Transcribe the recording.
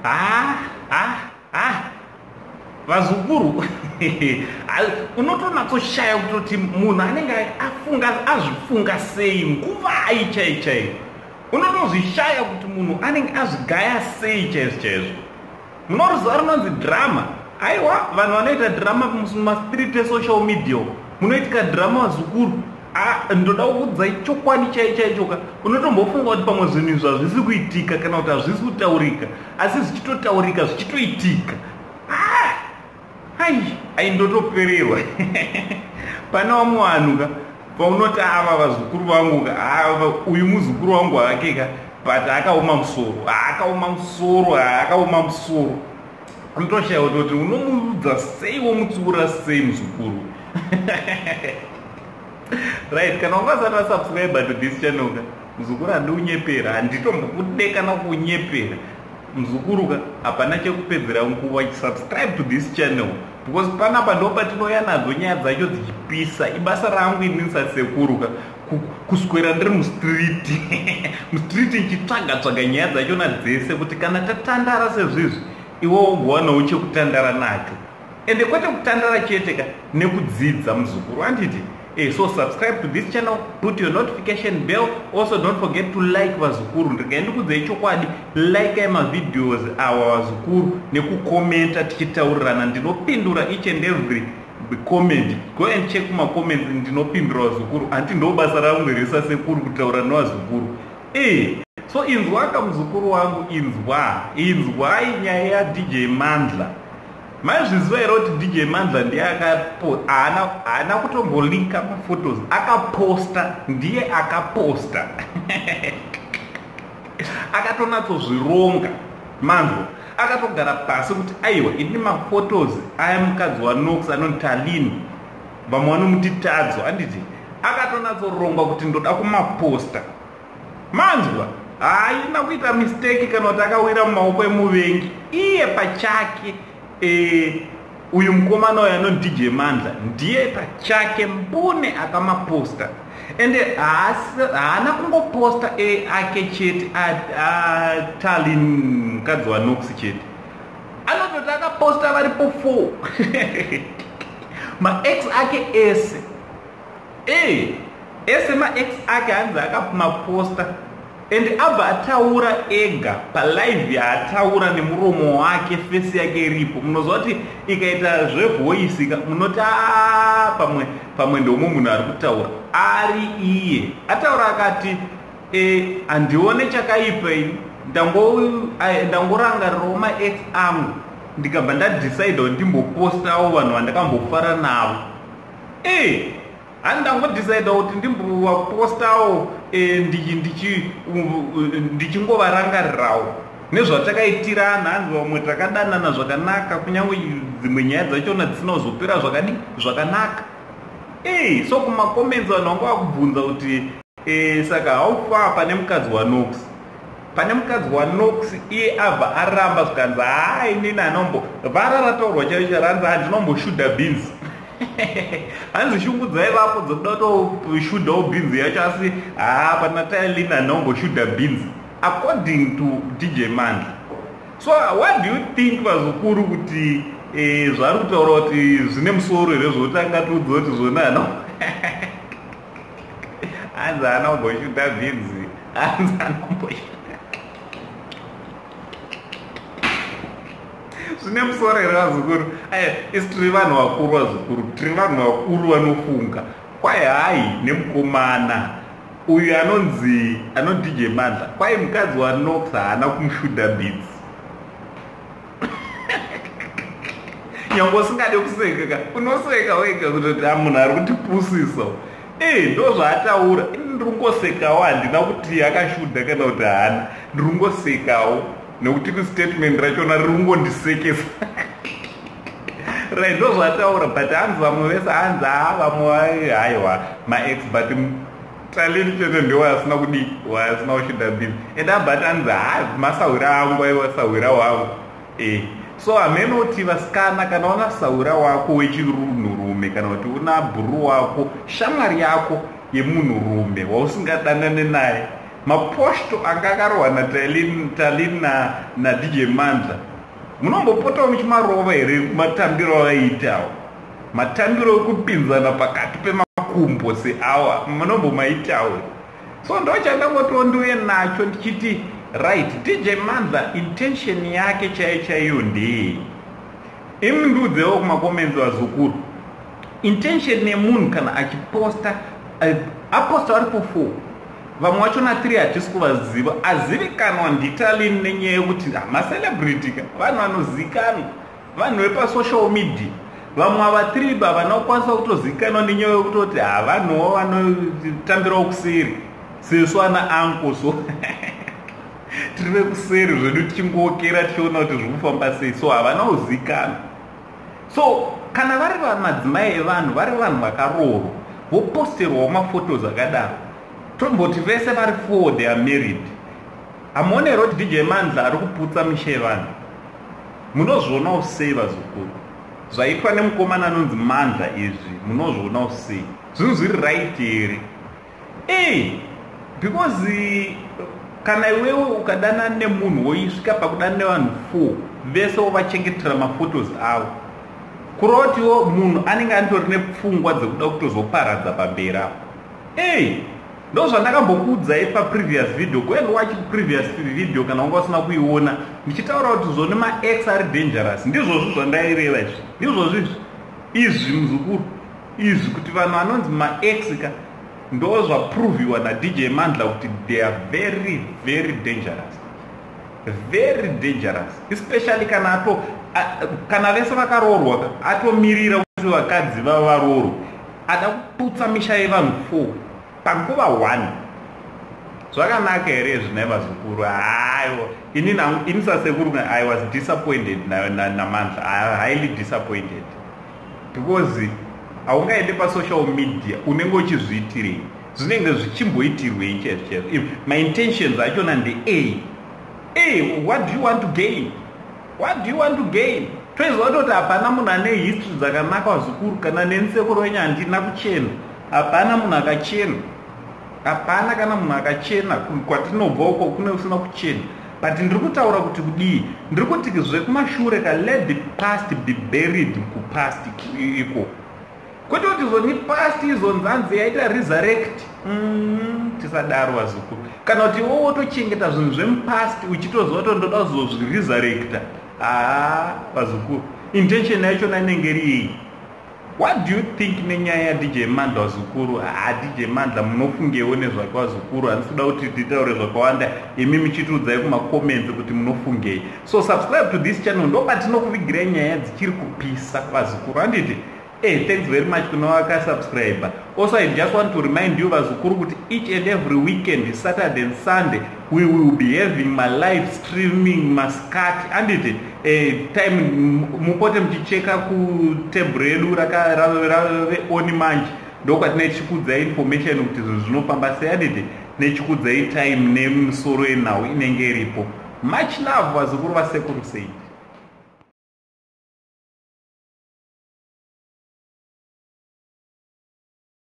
Ha ha ha, vazukuru, unotonatsoshaya kutoti munhu anenge afunga azvifunga sei nguvai chai chai. Unotozvishaya kuti munhu anenge azvigaya sei chaizvo chaizvo. Munoruziva rinonzi drama? Aiwa, vanhu vanoita drama mumastreet esocial media, munoitika drama, vazukuru. Ndoda kukudzai chokwadi chai chaichoka. Unotombofunga kuti pamwe zvinhu izvi hazvisi kuitika kana kuti hazvisi kutaurika, asi zvichitotaurika, zvichitoitika. Ai ai, ndotopererwa. Pane vamwe vanhu ka, paunoti ava vazukuru vangu ka, ava uyu muzukuru wangu hake ka, but akaoma musoro, akaoma musoro, akaoma musoro. Unotoshaya kutoti unomuudza sei, womutsiura sei muzukuru. Right, kana wanga usati wasubscribe to this channel ka, muzukuru, handi unyepera, handitombokude kana kunyepera, muzukuru ka. Hapana chekupedzera nguva, subscribe to this channel, because panapa ndo patinouya nadzo nyaya dzacho dzichipisa. Ibasa rangu inini sasekuru ka kuswera ndiri mustreet, mustreet, ndichitsvaga tsvaga nyaya dzachona dzese, kuti kana tatandara sezvizvi, iwe wogowanawo chekutandara nacho. Ende kwete kutandara chete ka, nekudzidza, muzukuru, handiti? So subscribe to this channel, put your notification bell. Also, don't forget to like, vazukuru. Ndikai ndikudzai chokwadi, likai mavideos awa, vazukuru, nekukomenta tichitaurirana. Ndinopindura each and every comment. Go and check macomments, ndinopindura, vazukuru. Hanti ndo basa rangu resasekuru kutaura nevazukuru? So inzwaka, muzukuru wangu, inzwa, inzwai nyaya yaDJ Mandla. Maizviziva here kuti DJ Mandla ndiye haana kutombolika maphotos, akaposta, ndiye akaposta, akatonatsozvironga manzwa, akatogara pasi kuti aiwa, ini maphotos aya mukadzi waNox anonzi Talini, vamwe vanomuti Tadzo, handiti? Akatonatsoronga kuti ndoda kumaposta, manzwa. Haina kuita mistake kana kuti akawira mumaoko emuvengi. Iye pachake, uyu mukomana uyu anonzi DJ Mandla ndiye pachake mbune akamaposta. Ende haana kungoposta ake chete, aTalin mukadzi waNox chete, anototi akaposta varipo 4 maex ake ese, ese maex ake hanzi akamaposta. And abva ataura ega palive yaataura nemuromo wake, face yake iripo. Munoziva kuti ikaita zvevoice ka, munoti a pamwe pamwe ndomwe munhu ari kutaura, ari iye ataura. Akati, "Handione chakaipa ini, ndangorangarirawo maex angu, ndikabva ndadecida kuti ndimbopostawo vanhu vandakambofara navo. Hani ndangodecida kuti ndimbovapostawo, ndichingovarangarirawo nezvatakaitirana." Hanzi vamwe takadanana zvakanaka, kunyange dzimwe nyaya dzachona dzisina kuzopera zvakadi zvakanaka. So kumacomments vanhu vanga vakubvunza kuti, saka haufa pane mukadzi waNox, pane mukadzi waNox? Iye abva aramba, zvikanzi, "Haa, inini anombo vara rataurwa chaicho charanzi handinomboshuda beans." Hanzi shungu dzaivapo dzekuda kutoshudhawo beans yacho, asi haa, pana Talin handinomboshuda beans, according to DJ Mandla. So what do you think, vazukuru, kuti zvari kutaura kuti zvine musoro here, zvokuti angatiudza kuti zvona ano hanzi haana kumboshuta beans, hanzi anomboshuta? Zvine musoro here, vazukuru? Aya, isi tiri vanhu vakuru, vazukuru, tiri vanhu vakuru vanofunga. Kwai hai nemukomana uyu anonzi ano DJ Mandla, kwai mukadzi waNox haana kumushuda beans. Nyange usingade kuseka ka, unoseka wega kutoti a munhu ari kutipusisa. Ndo zvaataura. Ini ndiri kungosekawo, handina kuti akashudha kana kuti haana. Ndiri kungosekawo nekuti kustatement rachona riri kungondisekesa. Right, ndo zvataura. But hanzi vamwe vese, hanzi ha, vamwe haiwa maex, but Talini chete ndiwo asina kudi, waasina kushuda beans. And abut hanzi ha, masahwira angu, aiwa sahwira wangu. So hamenoti vasikana, kana una sahwira wako wechirunhurume, kana kuti una bhuru wako, shamwari yako yemunhurume wausingadanane naye. Maposto anga akarohwa naTalin naDJ Mandla, munombopotawo muchimarova here? Matambiro avaiitawo, matambiro ekupinzana pakati pemakumbo seawa, munombomaitawo? So ndo chandangotiwo ndiuye nacho ndichiti, right, DJ Mandla intention yake chaiyo chaiyo ndeyei? Imi ndiudzewo kumacomments, vazukuru. Intention yemunhu kana achiposta, aposta varipo four, vamwe vachona 3 hatisi kuvaziva. Azivikanwa ndiTalin nenyaya yekuti macelebrity ka, vanhu vanozikanwa, vanhu vepasocial media. Vamwe ava 3 havana kukwanisa kutozikanwa nenyaya yekutoti havanhuwo vanotambirawo kuseri sesu ana anko. So tiri vekuseri zvedu, tichingokera tichiona kuti zviri kufamba sei. So havana kuzikanwa. So kana vari vamadzimai evanhu, vari vanhu vakaroorwa, voposterwawo maphotos akadaro, tomboti vese vari four, they are married, hamuonero kuti DJ Mandla ari kuputsa misha yevanhu? Munozvionawo sei, vazukuru, zvaitwa nemukomana anonzi Mandla izvi? Munozvionawo sei? Zvinhu zviri right here? Ei, because kana iwewe ukadana nemunhu, woisvika pakudana nevanhu four vese, wovachengetera maphotos avo, kurotiwo munhu anenge anitori nepfungwa dzekuda kutozoparadza pamberi apo. Ei, ndo zvandakambokuudzai paprevious video. Go and watch previous video kana wanga usina kuiona, ndichitaura kuti zvone maex ari dangerous. Ndizvozvo zvandaireva izvi, ndizvozvo izvi, izvi muzukuru, izvi kuti vanhu vanonzi maex ka, ndo zvaproviwa naDJ Mandla kuti they are very, very dangerous, very dangerous, especially kana ato kana vese vakaroorwa, atomirira kuti vakadzi vava varoorwe, ada kuputsa misha yevanhu four panguva one. Zvakanaka here zvinai, vazukuru? Haiwa, ini sasekuru I was disappointed naMandla, highly disappointed, because haungaende pasocial media. Unenge uchizviitirei? Zvinenge zvichimboitirwei chaizvo chaizvo? Maintentions achona ndeei? A, what do you want to gain? What do you want to gain? Toiziva kutoti hapana munhu ane history dzakanaka, vazukuru. Kana neni sekuru wenyu handina kuchena. Hapana munhu akachena, hapana kana munhu akachena. Kwatinobva uko kune usina kuchena. But ndiri kutaura kuti kudii? Ndiri kuti zvekumashure ka, let the past be buried kupast iko, kwete kuti zoni past izonzanzi yaita resurrect. Tisadaro, vazukuru. Kana kuti iwo wotochengeta zvinhu zvemupast uchitoziva kuti ndoda kuzozviresurrecta, haa, vazukuru, intention yachona inenge iri what do you think nenyaya yaDJ Mandla, vazukuru? Ha, DJ Mandla, munofungewo nezvake, vazukuru? Handisi kuda kuti titaure zvakawanda, imi muchitiudzai kumacomments kuti munofungei. So subscribe to this channel, ndo patinokuvigirai nyaya dzichiri kupisa, vazukuru, handiti? Hey, thanks very much kuna vakasubscribe. Also, I just want to remind you, vazukuru, kuti each and every weekend, Saturday and Sunday, we will be having my live streaming maskati, anditi? Time mupote muchicheka kutebhuru redu raveoni manje, ndokwatinee tichikudzai information kuti zvinhu zvinofamba sei, anditi? Nechikudzai time nemusoro yenhau inenge iripo. Much love, vazukuru vasekuru. Sei?